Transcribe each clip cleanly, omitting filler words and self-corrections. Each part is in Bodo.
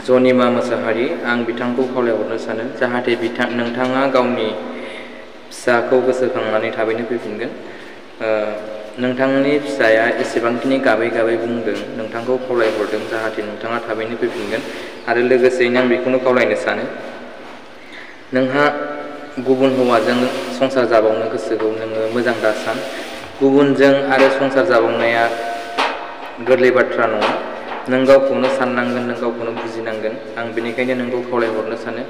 जनिमा मोसाहारि आं बिथांखौ खावलायहरनो सानो जाहाथे नोंथाङा गावनि फिसाखौ गोसोखांनानै थाबैनो फैफिनगोन। नोंथांनि फिसाया एसेबांखिनि गाबै गाबै बुंदों नोंथांखौ खावलायहरदों जाहाथे नोंथाङा थाबैनो फैफिनगोन आरो लोगोसेयैनो आं बेखौनो खावलायनो सानो नोंहा गुबुन हौवाजों संसार जाबावनो गोसोखौ नोङो मोजां दासान। गुबुनजों आरो संसार जाबावनाया गोरलै बाथ्रा नङा। नों गावखौनो साननांगोन, नों गावखौनो बुजिनांगोन। आं बेनिखायनो नोंखौ खावलायहरनो सानो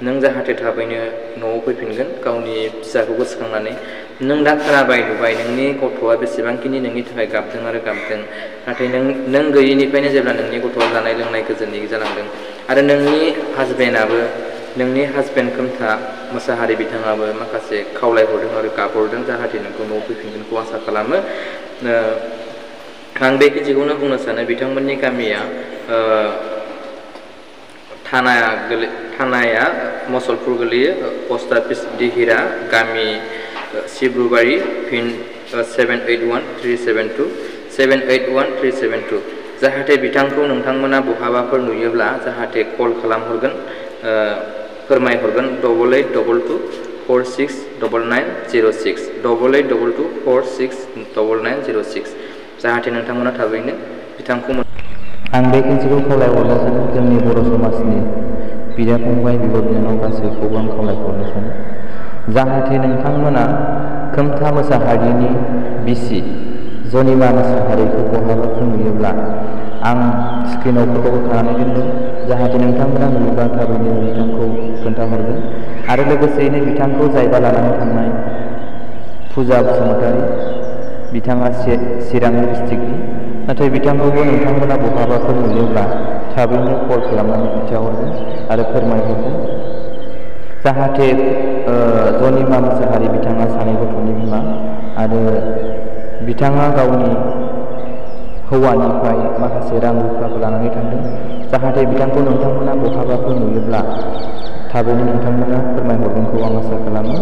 नों जाहाथे थाबैनो न'आव फैफिनगोन गावनि फिसाखौ गोसोखांनानै। नों दा खोनाबाय नुबाय नोंनि गथ'आ बेसेबांखिनि नोंनि थाखाय गाबदों आरो गाबदों, नाथाय नों गैयैनिफ्रायनो जेब्ला नोंनि गथ'आ जानाय लोंनाय गोजोनै जालांदों आरो नोंनि हासबेन्डआबो नोंनि हासबेन्ड खोमथा मोसाहारि बिथाङाबो माखासे खावलायहरदों आरो गाबहरदों जाहाथे नोंखौ न'आव फैफिनगोनखौ आसा खालामो। आं बे खोथिखौनो बुंनो सानो बिथांमोननि गामिया थानाया मसलपुर गोलैयो। पस्ट अफिस दिहिरा, गामि सिब्रुबारि, पिन 781372 जाहाथे बिथांखौ नोंथांमोना बहाबाफोर नुयोब्ला जाहाथे कल खालामहरगोन, फोरमायहरगोन 8822469906 8822469906 जाहाथे नोंथांमोना थाबैनो बिथांखौ आं बे खोनसेखौ खावलायहरनो सानो जोंनि बर' समाजनि बिदा फंबाय बिब' बिनानाव गासैखौबो आं खावलायहरनो सानो जाहाथे नोंथांमोना खोमथा मोसाहारिनि बिसि जनिमा मोसाहारिखौ बहाबाफोर नुयोब्ला आं स्क्रिनाव फट'खौ खानानै दोनदों जाहाथे नोंथांमोना नुयोब्ला थाबैनो बिथांखौ खोन्थाहरगोन। आरो लोगोसेयैनो बिथांखौ जायगा लानानै थांनाय फुजा बसुमतारी, बिथाङा चिरां डिस्ट्रिक्टनि, नाथाय बिथांखौबो नोंथांमोना बहाबाफोर नुयोब्ला थाबैनो कल खालामनानै खिन्थाहरगोन आरो फोरमायहरगोन जाहाथे जनिमा मोसाहारि बिथाङा सानै गथ'नि बिमा आरो बिथाङा गावनि हौवानिफ्राय माखासे रां रुफाखौ लानानै थांदों जाहाथे बिथांखौ नोंथांमोना बहाबाफोर नुयोब्ला थाबैनो नोंथांमोना फोरमायहरगोनखौ आं आसा खालामो।